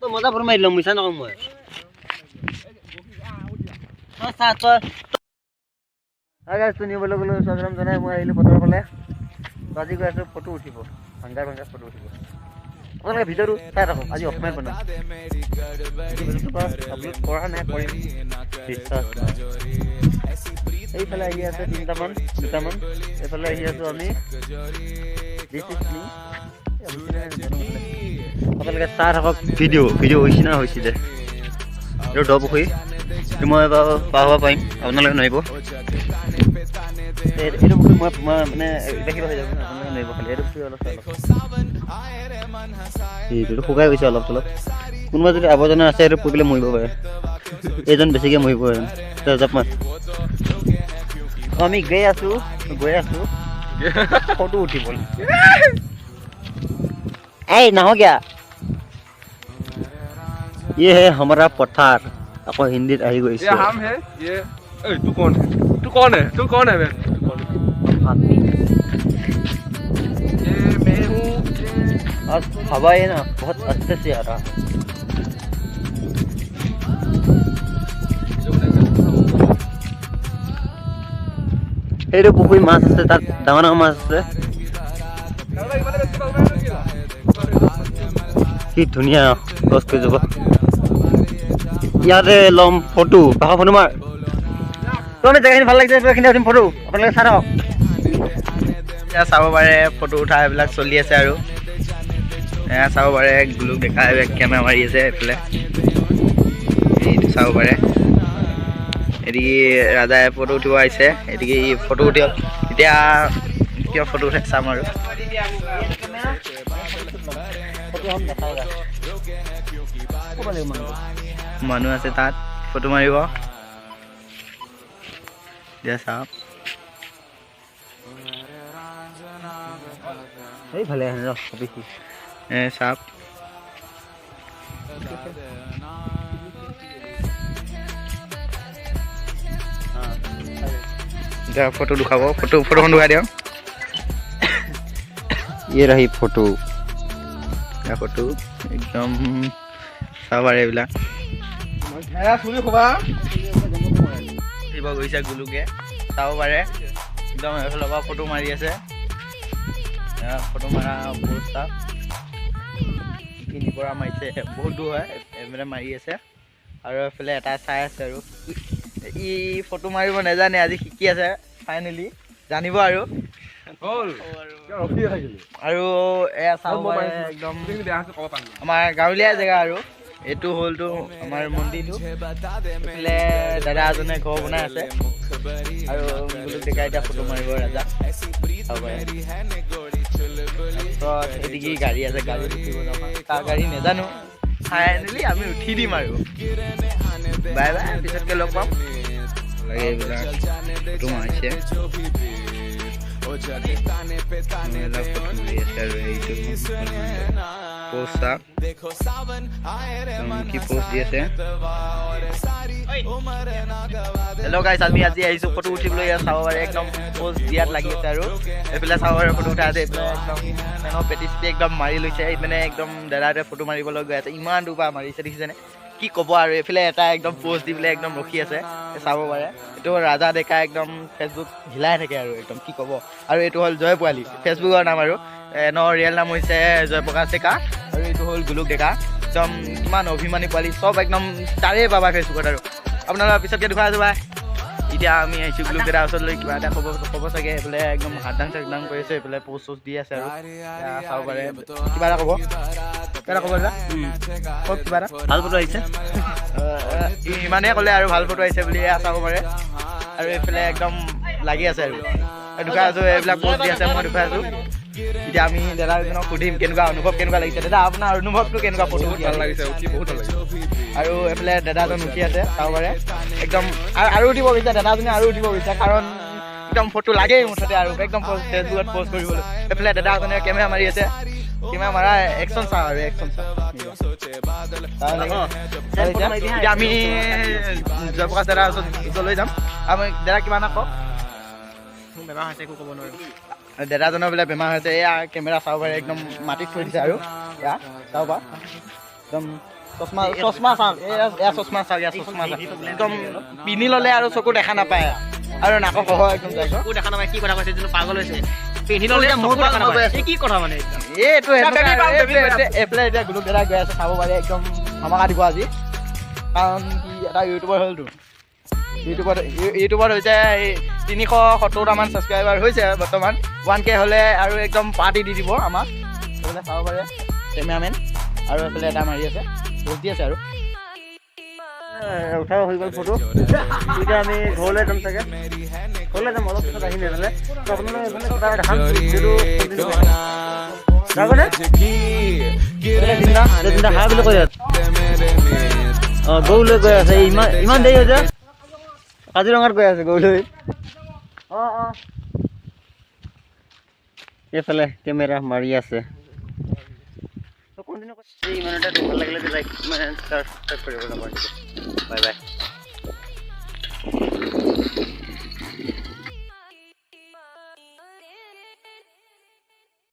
তই মজা ফটো মাৰি দিল, মিছা নকওঁ মই। তই চা তই। হাই গাইজ, নিবলৈ গ'লো, স্বাগতম জনাই মই আহিলোঁ পথাৰৰ ফালে। আজি গৈ আছোঁ ফটো উঠিব, ভাংগাৰ ভাংগাৰ ফটো উঠিব। আপোনালোকে ভিডিঅ'টো চাই থাকক। আজি অসমীয়াত বনাম। আপলোড কৰা নাই, কৰিম, বিশ্বাস। এইফালে আহি আছে তিনিটামান, দুটামান এইফালে আহি আছোঁ আমি। This is me. আপোনালোকে চাই থাকক ভিডিঅ'। ভিডিঅ' হৈছে না হৈছিলে। এইটো দ পুখুৰী, এইটো মই বাৰু পাৰ হ'ব পাৰিম, আপোনালোকে নোৱাৰিব। এইটো পুখুৰী মই মানে কিবা হৈ যাব, আপোনালোকে নোৱাৰিব। খালি এইটো পুখুৰী অলপ চাই লওক। এইটোতো শুকাই গৈছে অলপ চলপ। কোনোবা যদি আৱৰ্জনা আছে, এইটো পুৰিলে মৰিব পাৰে। এইজন বেছিকৈ মৰিব। জাপ মাৰ। আমি গৈ আছো, গৈ আছো ফটো উঠিবলৈ। এই নাहो क्या। ये है हमारा पठार। আকৌ হিন্দীত আহি গৈছে। ये हम है ये। ए, तू कौन है? तू कौन है? तू कौन है बे? तू कौन है? आदमी। ये मैं हूँ। आज हवा है ना, बहुत अच्छे से आ रहा है। সেইটো পুখুৰী মাছ আছে, তাত ডাঙৰ ডাঙৰ মাছ আছে। কি ধুনীয়া গছ কেইজোপা। ইয়াতে ল'ম ফটো। ভাষা ফটো মাৰ। তোমাৰ জেগাখিনি ভাল লাগিছে, এইখিনি উঠিম ফটো। আপোনালোকে চাই থাকক। এয়া চাব পাৰে, ফটো উঠা এইবিলাক চলি আছে। আৰু এয়া চাব পাৰে, গুলুক ডেকা কেমেৰা মাৰি আছে এইফালে। এইটো চাব পাৰে, এদিকে ৰাজাই ফটো উঠিব আহিছে, এদিকে ই ফটো উঠি এতিয়া কিয় ফটো উঠে চাম। আৰু ফটো हम দেখাওগা। ক'ব লাগিব মানুহ। মানুহ আছে তাত, ফটো মাৰিব। এতিয়া চাওক। সেইফালে আহে ৰ বেছি। এ চাওক। এতিয়া ফটো দেখাব। ফটোখন দেখুৱাই দিয়ক। ये रही ফটো। এয়া ফটো একদম চাব পাৰে এইবিলাক। উঠিব গৈছে গুলুকে, চাব পাৰে। একদম এইফালৰ পৰা ফটো মাৰি আছে। ফটো মাৰা অৱস্থা। এইখিনিৰ পৰা মাৰিছে, বহুত দূৰ হয়, এইফালে মাৰি আছে। আৰু এইফালে এটা চাই আছে। আৰু ই ফটো মাৰিব নাজানে, আজি শিকি আছে, ফাইনেলি জানিব। আৰু আৰু এয়া চাব পাৰে, একদম আমাৰ গাঁৱলীয়া জেগা। আৰু এইটো হ'লটো আমাৰ মন্দিৰটো। এইফালে দাদা এজনে ঘৰ বনাই আছে। আৰু গুলুক ডেকা এতিয়া ফটো মাৰিব। ৰাজা চাব পাৰে। তাৰপিছত এদিকে গাড়ী আছে, গাড়ীত উঠিব নহয়। কাৰ গাড়ী নাজানো, ফাইনেলি আমি উঠি দিম। আৰু বাই বাই, পিছতকৈ লগ পাম। লাগে এইবিলাক ফটো মাৰিছে, এইবিলাক ফটো মাৰি আছে। আৰু এইটো পোষ্ট চাওক, কি পোষ্ট দি আছে। হেল্ল' গাইছ, আমি আজি আহিছোঁ ফটো উঠিবলৈ। ইয়াত চাব পাৰে, একদম পোষ্ট দিয়াত লাগি আছে। আৰু এইফালে চাব পাৰে, ফটো উঠা আছে। এইফালে একদম ফেনৰ পেটি চেটি একদম মাৰি লৈছে। মানে একদম দাদাহঁতে ফটো মাৰিবলৈ গৈ আছে। ইমান দূৰ পৰা মাৰিছে, দেখিছেনে? কি ক'ব। আৰু এইফালে এটা একদম পোষ্ট দি পেলাই একদম ৰখি আছে, চাব পাৰে। এইটো ৰাজা ডেকা, একদম ফেচবুক হিলাই থাকে। আৰু একদম কি ক'ব। আৰু এইটো হ'ল জয় পোৱালি, ফেচবুকৰ নাম। আৰু এনৰ ৰিয়েল নাম হৈছে জয়প্ৰকাশ ডেকা। আৰু এইটো হ'ল গুলুক ডেকা। একদম কিমান অভিমানী পোৱালি, চব একদম তাৰে পাবা ফেচবুকত। আৰু আপোনালোকৰ পিছতকৈ দেখুৱাই আছোঁ, বাই। এতিয়া আমি আহিছোঁ গুলুক ডেকাৰ ওচৰলৈ, কিবা এটা ক'ব চাগে। এইফালে একদম হাত দাং চাক দাং কৰি আছে, এইফালে প'ষ্ট চ'ষ্ট দি আছে। আৰু চাব পাৰে, কিবা এটা ক'ব, কিবা এটা ক'ব দাদা, কওক কিবা এটা। ভাল ফটো আহিছে। ইমানেই ক'লে আৰু, ভাল ফটো আহিছে বুলি। এয়া চাব পাৰে। আৰু এইফালে একদম লাগি আছে। আৰু দেখুৱাই আছোঁ, এইবিলাক প'ষ্ট দি আছে, মই দেখুৱাই আছোঁ। এতিয়া আমি দাদা এজনক সুধিম কেনেকুৱা অনুভৱ, কেনেকুৱা লাগিছে দাদা? আপোনাৰ অনুভৱটো কেনেকুৱা ফটো? বহুত ভাল লাগিছে উঠি, বহুত ভাল লাগিছে। আৰু এইফালে দাদাজন উঠি আছে, চাব পাৰে একদম। আৰু উঠিব বিচাৰে দাদাজনে, আৰু উঠিব বিচাৰে, কাৰণ একদম ফটো লাগেই মুঠতে। আৰু একদম ফেচবুকত প'ষ্ট কৰিবলৈ। এইফালে দাদাজনে কেমেৰা মাৰি আছে। কেমেৰা মাৰা একশ্যন চাওঁ, আৰু একশ্যন চাওঁ। এতিয়া আমি জয়প্ৰকাশ দাদাৰ ওচৰলৈ যাম। আমি দাদা, কিবা এটা কওক। বেমাৰ হৈছে, একো ক'ব নোৱাৰোঁ। দাদাজনৰ বোলে বেমাৰ হৈছে। এয়া কেমেৰা চাব পাৰে, একদম মাটিত থৈ দিছে। আৰু এয়া চাব পাৰা একদম। চশমা চশমা চাওক, এয়া চশমা চাওক, এয়া চশমা চাওক, একদম পিন্ধি ল'লে আৰু চকু দেখা নাপায় আৰু নাকৰ সহ একদম চকু দেখা নাপায়। কি কথা কৈছে? যোনটো পাগল হৈছে, পিন্ধি ল'লে মোৰ চকু দেখা নাপায়, এই কি কথা মানে? এইটো এইফালে এতিয়া গোলক দাদা গৈ আছে, চাব পাৰে, একদম ধমাকা দিব আজি, কাৰণ সি এটা ইউটিউবাৰ হ'লতো, ইউটিউবত হৈছে এই 370টামান ছাবস্ক্ৰাইবাৰ হৈছে বৰ্তমান। 1K হ'লে আৰু একদম পাৰ্টি দি দিব আমাক। এইফালে চাব পাৰে কেমেৰামেন, আৰু এইফালে এটা মাৰি আছে, পোজ দি আছে আৰু উঠা হৈ গ'ল ফটো। এতিয়া আমি ঘৰলৈ যাম চাগে, ঘৰলৈ যাম, অলপ পিছত আহিম এইফালে। তো আপোনালোকে এইফালে কিবা দেখাম যিটো যাবনে হা বুলি কৈ আছে। অঁ, গৰু লৈ গৈ আছে, ইমান ইমান দেৰি হৈছে, কাজিৰঙাত গৈ আছে গৰু লৈ। অঁ অঁ, এইফালে কেমেৰা মাৰি আছে। ইমানতে ভাল লাগিলে লাইক মানে ছাবস্ক্ৰাইব কৰিব নাপাহৰিব। Bye bye.